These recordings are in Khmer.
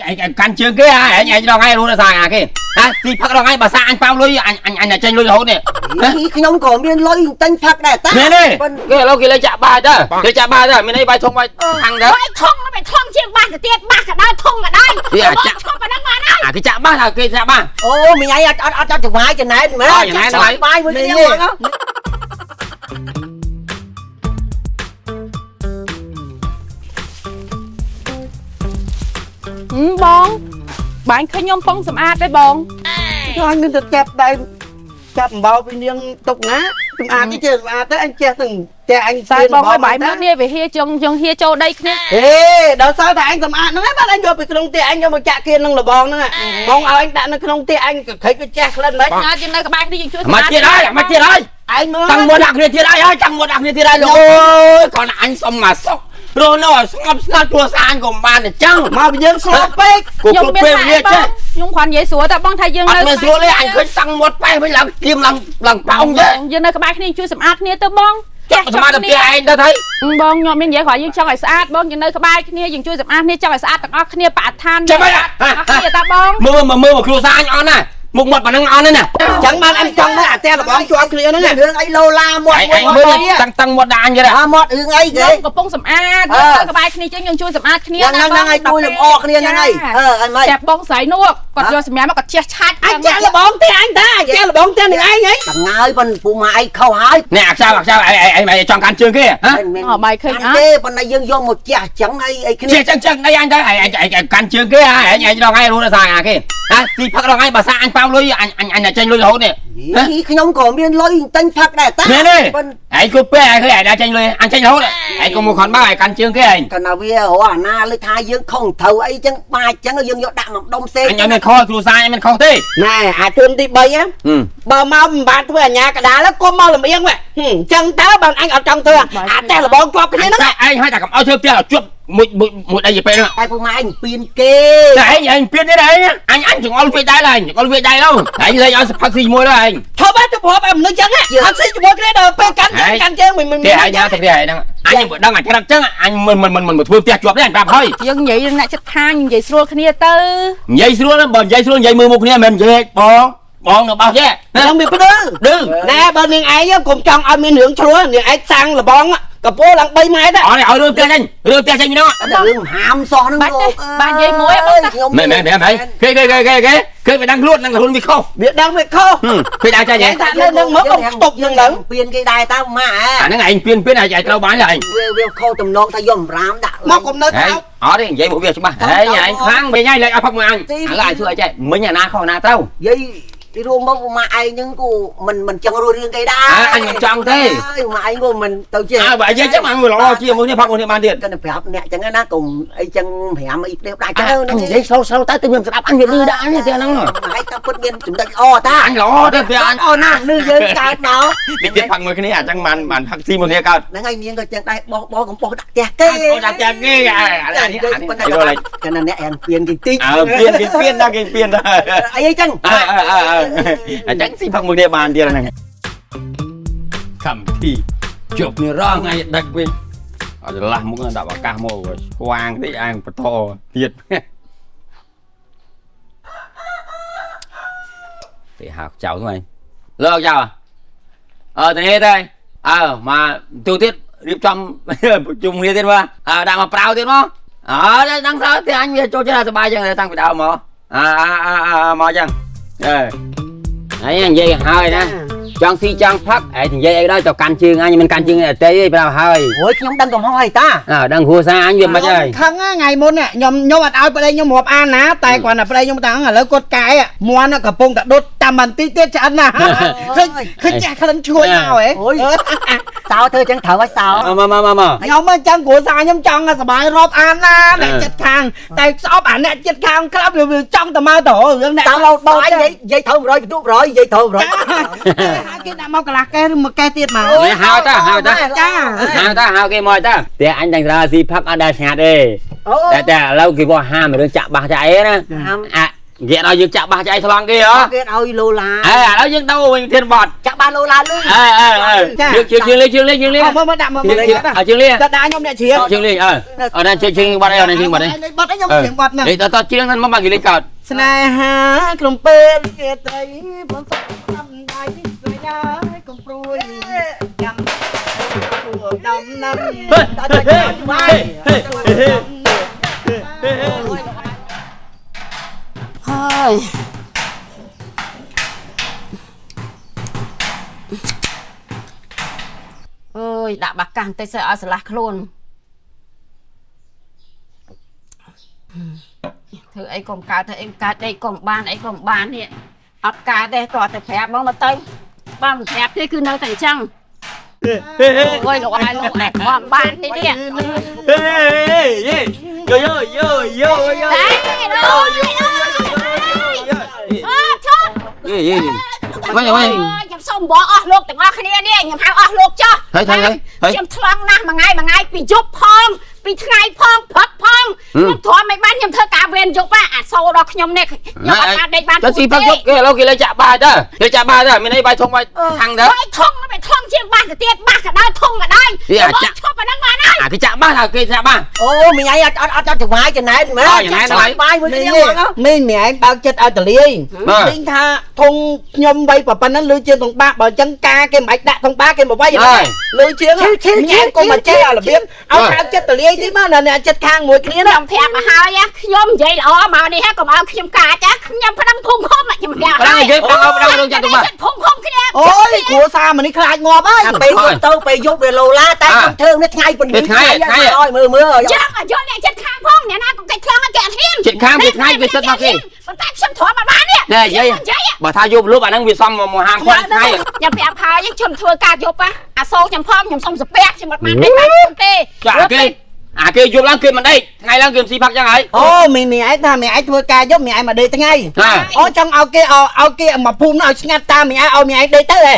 ឯងកាន់ជើងគេហ่าឯងឯងដល់ថ្ងៃរស់នៅសាអាគេហាស៊ីផឹករងថ្ងៃបើសាអញប៉ាវលុយអញអញចេញលុយរហូតនេះ ខ្ញុំក៏មានលុយទិញផឹកដែរតា មែនទេគេឥឡូវគេលេចាក់បាតើគេចាក់បាតើមានអីបាយធំបាយខាងទៅ បាយធំបាយធំជាងបាសទៅទៀតបាសក៏ដោយធំក៏ដោយបងឈប់ប៉ុណ្ណឹងបានហើយ អាគេចាក់បាសគេចាក់បាស អូមីឯងអត់អត់អត់ចង្វាយចំណែនមែនបាយមួយគ្នាហ្មង បងបាញ់ឃើញខ្ញុំពងសម្អាតទេបង អញនឹងទៅចាប់ដៃចាប់អំបោពីនាងទុកណាសម្អាតនេះចេះសម្អាតទៅអញចេះទាំងចេះអញ តែបងឲ្យបាយមើលនេះវាហៀចងចងហៀចូលដីគ្នា ហេដល់សើតែអញសម្អាតហ្នឹងហើយបាទអញយកពីក្នុងផ្ទះអញយកមកចាក់គៀននឹងលបងហ្នឹងបងឲ្យអញដាក់នៅក្នុងផ្ទះអញក៏ខិចវាចេះក្លិនមិន ណាយើងនៅក្បែរគ្នាយើងជួយ មកទៀតហើយមកទៀតហើយ ឯងមើល តាំងមុនដាក់គ្នាទៀតហើយហើយតាំងមុនដាក់គ្នាទៀតហើយលោកអើយគាត់អញសុំមកសុករស់នៅឲ្យស្ងប់ស្ងាត់គ្រួសារអញក៏បានអញ្ចឹង មកយើងស្លាប់ពេក គូគ្រប់ពេលវាចេះ ខ្ញុំគ្រាន់និយាយស្រួលតែបងថាយើង នៅអត់មានស្រួលទេអញឃើញតាំងមាត់ប៉េះវិញឡើងគៀមឡើងឡើងប៉ោងទេ យើងនៅក្បែរគ្នាជួយសម្អាតគ្នាទៅបង ចេះសម្អាតទៅផ្ទះឯងទៅថៃ បងខ្ញុំមាននិយាយគ្រាន់យើងចង់ឲ្យស្អាតបងយើងនៅក្បែរគ្នាយើងជួយសម្អាតគ្នាចង់ឲ្យស្អាតទាំងអស់គ្នាបរិស្ថាន ចាំបាច់ គ្នាតាបង មើលមើលមើលគ្រួសារអញអត់ណាមុខមាត់ប៉ុណ្ណឹងអត់ទេណា ចឹងបានអញចង់មើលអាផ្ទះលបងជាប់គ្នាហ្នឹង រឿងអីឡូឡាមាត់ មួយមើលតាំងតាំងមាត់ដាក់អញទេ អាមាត់រឿងអីគេ កំពុងសម្អាតនៅក្បែរគ្នាចឹងយើងជួយសម្អាតគ្នា ហ្នឹងហ្នឹងហើយជួយលម្អគ្នាហ្នឹងហើយអឺអញមិន ចាប់បងស្រីនោះគាត់យកសម្រាប់មកគាត់ជះឆាច់ អញចាក់លបងផ្ទះអញតាអញចាក់លបងផ្ទះនឹងឯងហី តងើយប៉ុនពូម៉ាឯងខុសហើយ នេះអាខ្ចៅអាខ្ចៅឯងឯងចង់កាន់ជើងគេហ៎ អបាយឃើញអត់ ទេប៉ុន្តែយើងយកមកជះចឹងអីអីគ្នា ជះចឹងចឹងអីអញទៅឯងឯងកាន់ជើងគេហ่าឯងឯងដល់ថ្ងៃរស់នៅសាអាគេហាស៊ីផឹករងថ្ងៃបើសាអញប៉ាវលុយអញអញចេញលុយរហូតនេះ ខ្ញុំក៏មានលុយទិញផឹកដែរតា មែនទេឯងគប់ពេលឯងឃើញឯងដើរចេញលុយអញចេញរហូតឯងក៏មកខនបើឯងកាន់ជើងគេឯង កាលណាវារកអាណាលើថាយើងខុសត្រូវអីចឹងបាច់ចឹងយើងយកដាក់មកដុំផ្សេង អញអត់មានខុសគ្រួសារអញមិនខុសទេ ណែអាជនទី3បើមកមិនបានធ្វើអាញាកដាលកុំមកលំអៀងចឹងតើបើអញអត់ចង់ធ្វើអាតែលបងជាប់គ្នាហ្នឹង ឯងឲ្យតែកុំឲ្យធ្វើផ្ទះឲ្យជាប់មួយមួយមួយដីទៅពេលហ្នឹង តែពូម៉ែឯងពៀនគេ តែឯងឯងពៀនទេឯងអញអញចង្អុលវាដែរឯងចង្អុលវាដែរទៅឯងលេងឲ្យផឹកស៊ីជាមួយទៅឯង ឈប់ទៅប្រាប់ឲ្យមនុស្សចឹងផឹកស៊ីជាមួយគ្នាដល់ពេលកាន់កាន់ជើងមិន ទេឯងណាទៅទេឯងហ្នឹងអញមិនដឹងអញក្រិតចឹងអញមិនមិនមិនធ្វើផ្ទះជាប់ទេអញប្រាប់ហើយ យើងនិយាយអ្នកចិត្តខាងនិយាយស្រួលគ្នាទៅ និយាយស្រួលបើនិយាយស្រួលនិយាយមើលមុខគ្នាមិននិយាយបងបងនៅបោះទេ ហ្នឹងវាភ្លឺ ឌឺ ណែបើនាងឯងកុំចង់ឲ្យមានរឿងឆ្លោះនាងឯងសាំងលបងកពូឡើង3ម៉ែត្រ អត់ឲ្យរឿងផ្ទះចេញរឿងផ្ទះចេញហ្នឹង រឿងហាមសោះហ្នឹង បាទបាទនិយាយមួយបងតា មែនមែនមែនហើយគេគេគេគេគេគេវាដឹងខ្លួនដឹងខ្លួនវាខុស វាដឹងវាខុស គេដើរចេញហ៎ ថានៅនឹងមកកុំខ្ទប់នឹងទៅ ពៀនគេដែរតើម៉ា អាហ្នឹងឯងពៀនពៀនឯងត្រូវបានឯង វាខុសតំណងថាយករាមដាក់ មកកុំនៅថោ អត់ទេនិយាយមកវាច្បាស់ហេឯងខ្លាំងវិញហើយលេចឲ្យផឹកមួយអញឥឡូវឯងធ្វើអីចេះមិញអាណាខុសអាណាត្រូវ យាយទីរួមមកម៉ាក់ឯងហ្នឹងគូមិនមិនចង់រស់រឿងគេដែរ អញមិនចង់ទេ ម៉ាក់ឯងគូមិនទៅជា អើបើនិយាយចឹងអញល្អជាមួយនេះផឹកមួយនេះបានទៀត គាត់ទៅប្រាប់អ្នកចឹងណាកុំអីចឹង5អីផ្ដេសផ្ដាច់ចឹង និយាយស្លូវស្លូវតែទៅខ្ញុំស្ដាប់អញវាលឺដែរអញទេហ្នឹង ហើយតើពិតមានចំណុចល្អតា អញល្អទេពេលអញ អូណាលឺយើងកើតមក តិចទៀតផឹកមួយគ្នាអញ្ចឹងបានបានផឹកស៊ីមួយគ្នាកើត ហ្នឹងហើយនាងក៏ចឹងដែរបោះបោះកំប៉ុសដាក់ផ្ទះគេ ដាក់ផ្ទះគេអានេះ ប៉ុន្តែគាត់អ្នកអានពៀនគេតិច អើពៀនគេពៀនដល់គេពៀនដែរ អីអីចឹង អើអើអញ្ចឹងស៊ីផឹកមួយគ្នាបានទៀតហ្នឹងកម្មវិធីជប់នេះរងថ្ងៃដឹកវិញអត់ច្រឡះមុខដាក់ឱកាសមកស្វាងតិចឯងបន្តទៀតទេហៅចៅហ្នឹងឯងលើកចៅអើទៅនេះទៅអើមកទូទៀតរៀបចំប្រជុំគ្នាទៀតមកអើដាក់មកប្រាវទៀតមកអើដឹងសើទេអញវាចូលចិត្តសប្បាយចឹងតាំងពីដើមមកអើអើមកចឹងអើហើយនិយាយហើយណាចង់ស៊ីចង់ផឹកឯងនិយាយអីដល់ទៅកាន់ជើងអញមិនកាន់ជើងអត់ទេប្រាប់ហើយ អូយខ្ញុំដឹងកំហុសហើយតា អើដឹងគ្រួសារអញវាមិនហើយ ខឹងថ្ងៃមុនខ្ញុំខ្ញុំអត់ឲ្យប្តីខ្ញុំរាប់អានណាតែគាត់តែប្តីខ្ញុំតាំងឥឡូវគាត់កែមន់កំពុងតែដុតតាមបន្តិចទៀតឆ្អិនណាឃើញឃើញចាស់ក្លិនឈ្ងុយមកហ៎ អូយសោធ្វើចឹងត្រូវហើយសោ មកមកមក ខ្ញុំអញ្ចឹងគ្រួសារខ្ញុំចង់សប្បាយរាប់អានណាអ្នកចិត្តខាងតែស្អប់អាអ្នកចិត្តខាងក្លាប់វាចង់តែមកទៅរឿងអ្នក លោតបោនិយាយនិយាយត្រូវ100បន្ទុក100និយាយត្រូវ100 ហើយគេដាក់មកកន្លះកេះឬមួយកេះទៀតមក ហៅតាហៅតា ចា ហៅតាហៅគេមកតាផ្ទះអញទាំងត្រាស៊ីផឹកអត់ដែលស្ងាត់ទេតែតែឥឡូវគេវាហាមរឿងចាក់បាសចាក់អីណាអា គេឲ្យយើងចាក់បាសចៃថ្លង់គេហ៎ គេឲ្យឡូឡា អេឥឡូវយើងទៅវិញធានបត់ ចាក់បាសឡូឡាលឺ អើអើអើយើងជឿងលេជឿងលេជឿងលេ មកដាក់មកមក ជឿងលេ ដាក់ខ្ញុំអ្នកជ្រៀង ជឿងលេអើអត់ជឿងបាត់អីអត់ជឿងបាត់អី បាត់អីខ្ញុំជ្រៀងបាត់ហ្នឹង តតជ្រៀងហ្នឹងមកគេលេកោត ស្នេហាក្រុមពេលគេត្រីបងសុំតាមដៃស្នេហាកុំព្រួយចាំជួដំណាំ ដល់ចាំបាយ ហើយអើយដាក់បាកាសបន្តិចសិឲ្យស្រឡះខ្លួនធ្វើអីកុំកើតធ្វើអីកើតអីកុំបានអីកុំបាននេះអត់កើតទេតោះតែប្រាប់មកមកទៅបើមិនប្រាប់ទេគឺនៅតែអញ្ចឹងអូយលោកឯងលោកឯងខំបាននេះនេះ ហេហេយូយូយូយូយូ អើឈប់ យេយេវិញវិញ ខ្ញុំសូមបកអស់លោកទាំងអស់គ្នានេះខ្ញុំហៅអស់លោកចុះ ហើយហើយហើយ ខ្ញុំថ្លង់ណាស់មួយថ្ងៃមួយថ្ងៃពីយប់ផងពីថ្ងៃផងព្រឹកផងខ្ញុំទ្រាំមិនបានខ្ញុំធ្វើការវេនយប់អាសូរដល់ខ្ញុំនេះខ្ញុំអត់បានដេកបាន ទៅស៊ីផឹកយប់គេឥឡូវគេលេចាក់បាយទៅគេចាក់បាយទៅមានអីបាយធំបាយខាងទៅ បាយធំបាយធំជាងបាសទៅទៀតបាសក៏ដោយធំក៏ដោយឈប់ប៉ុណ្ណឹងបានហើយ អាគេចាក់បាសថាគេចាក់បាស អូមីឯងអត់អត់អត់ចវាយចំណែនមែនបាយមួយគ្នាហ្មង មីមីឯងបើកចិត្តឲ្យតលាយមីថាធុងខ្ញុំវៃប៉ុណ្ណឹងលឺជាងធុងបាសបើអញ្ចឹងការគេមិនបាច់ដាក់ធុងបាសគេមកវៃលឺជាងមីឯងកុំមកចេះឲ្យរបៀបឲ្យបើកចិត្តតលាយទីមកអ្នកចិត្តខាងមួយគ្នាណា ខ្ញុំប្រាប់មកហើយខ្ញុំនិយាយល្អមកនេះកុំឲ្យខ្ញុំកាចខ្ញុំប្តឹងភូមិឃុំខ្ញុំប្រាប់ ប្តឹងនិយាយប្តឹងប្តឹងរងចាក់ទុំបាស ភូមិឃុំគ្នា អូយគ្រួសារម្នេះខ្លាចងាប់ហើយ ពេលយប់ទៅពេលយប់វាឡូឡាតែខ្ញុំធ្វើនេះថ្ងៃពន្លឺថ្ងៃឲ្យមើលមើល ចាំឲ្យយកអ្នកចិត្តខាងផងអ្នកណាក៏គេខ្លាំងគេអត់ហ៊ាន ចិត្តខាងវាថ្ងៃវាសិតមកគេ ប៉ុន្តែខ្ញុំទ្រាំអត់បាននេះ ណែនិយាយបើថាយប់លុបអាហ្នឹងវាសមមកហាមគាត់ថ្ងៃ ខ្ញុំប្រាប់ហើយខ្ញុំធ្វើការយប់អាសូរខ្ញុំផងខ្ញុំសុំសាពះខ្ញុំអត់បានដេកបានទេ ចាគេអាគេយប់ឡើងគេមិនដេកថ្ងៃឡើងគេមិនស៊ីផឹកចឹងហើយ អូមីមីឯងថាមីឯងធ្វើការយប់មីឯងមកដេកថ្ងៃអូចង់ឲ្យគេឲ្យគេមកភូមិនោះឲ្យស្ងាត់តាមមីឯងឲ្យមីឯងដេកទៅហ៎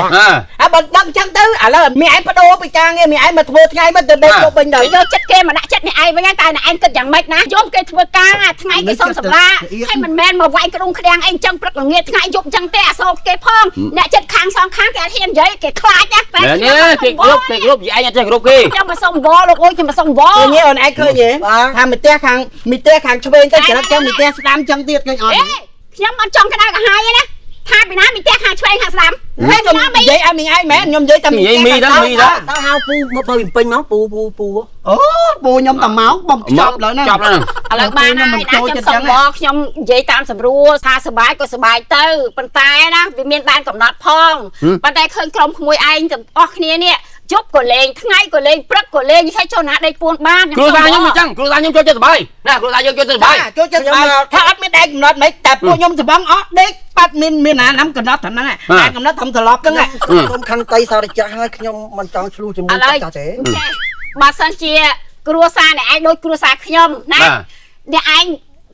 អើបើដឹងចឹងទៅឥឡូវមីឯងបដូរពីការងារមីឯងមកធ្វើថ្ងៃមកទៅដេកយប់វិញទៅ យកចិត្តគេមកដាក់ចិត្តអ្នកឯងវិញតែអ្នកឯងគិតយ៉ាងម៉េចណាយប់គេធ្វើការថ្ងៃគេសុំសម្រាហើយមិនមែនមកវាយក្ដុងក្ដាំងអីចឹងព្រឹកល្ងាចថ្ងៃយប់ចឹងទេអាសូរគេផងអ្នកចិត្តខាងសងខាងគេអត់ហ៊ាននិយាយគេខ្លាចណា តែគេគ្រប់គេគ្រប់ឯងអត់ចេះគ្រប់គេ ខ្ញុំមកសុំវលោកអើយខ្ញុំមកសុំវ នេះអូនឯងឃើញទេថាមីផ្ទះខាងមីផ្ទះខាងឆ្វេងទៅច្រឹកចឹងមីផ្ទះស្ដាំចឹងទៀតឃើញអត់ ខ្ញុំអត់ចង់ក្តៅក្រហាយទេណាថាពីណាមីផ្ទះខាងឆ្វេងខាងស្ដាំ ខ្ញុំនិយាយឲ្យមីឯងមែនខ្ញុំនិយាយតែ និយាយមីដល់មីដល់ តើហៅពូមកបើពេញមកពូពូពូ អូពូខ្ញុំតែមកបំចប់ឡើយណា ចប់ហើយ ឥឡូវបានហើយណាខ្ញុំសុំបខ្ញុំនិយាយតាមសម្រួលថាសបាយក៏សបាយទៅប៉ុន្តែណាវាមានដែនកំណត់ផងប៉ុន្តែឃើញក្រុមក្មួយឯងទាំងអស់គ្នានេះយប់ក៏លេងថ្ងៃក៏លេងព្រឹកក៏លេងហើយចូលណាដេកពួនបាន គ្រួសារខ្ញុំមិនចឹងគ្រួសារខ្ញុំចូលចិត្តសបាយណាគ្រួសារយើងចូលចិត្តសបាយ ចូលចិត្តសបាយថាអត់មានដែនកំណត់មិនតែពួកខ្ញុំសបងអត់ដេកបាត់មានមានណាណាំកំណត់ត្រឹមហ្នឹងដែនកំណត់ត្រឹមត្រឡប់ហ្នឹង ខ្ញុំខន្តីសារចាស់ហើយខ្ញុំមិនចង់ឆ្លោះជាមួយចាស់ទេ ចេះបើសិនជាគ្រួសារអ្នកឯងដូចគ្រួសារខ្ញុំណាអ្នកឯង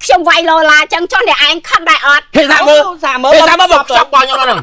ខ្ញុំវាយឡូឡាចឹងចុះអ្នកឯងខឹងដែរអត់ គេសាមើលសាមើលសាមើលមកខ្ចប់បងខ្ញុំហ្នឹង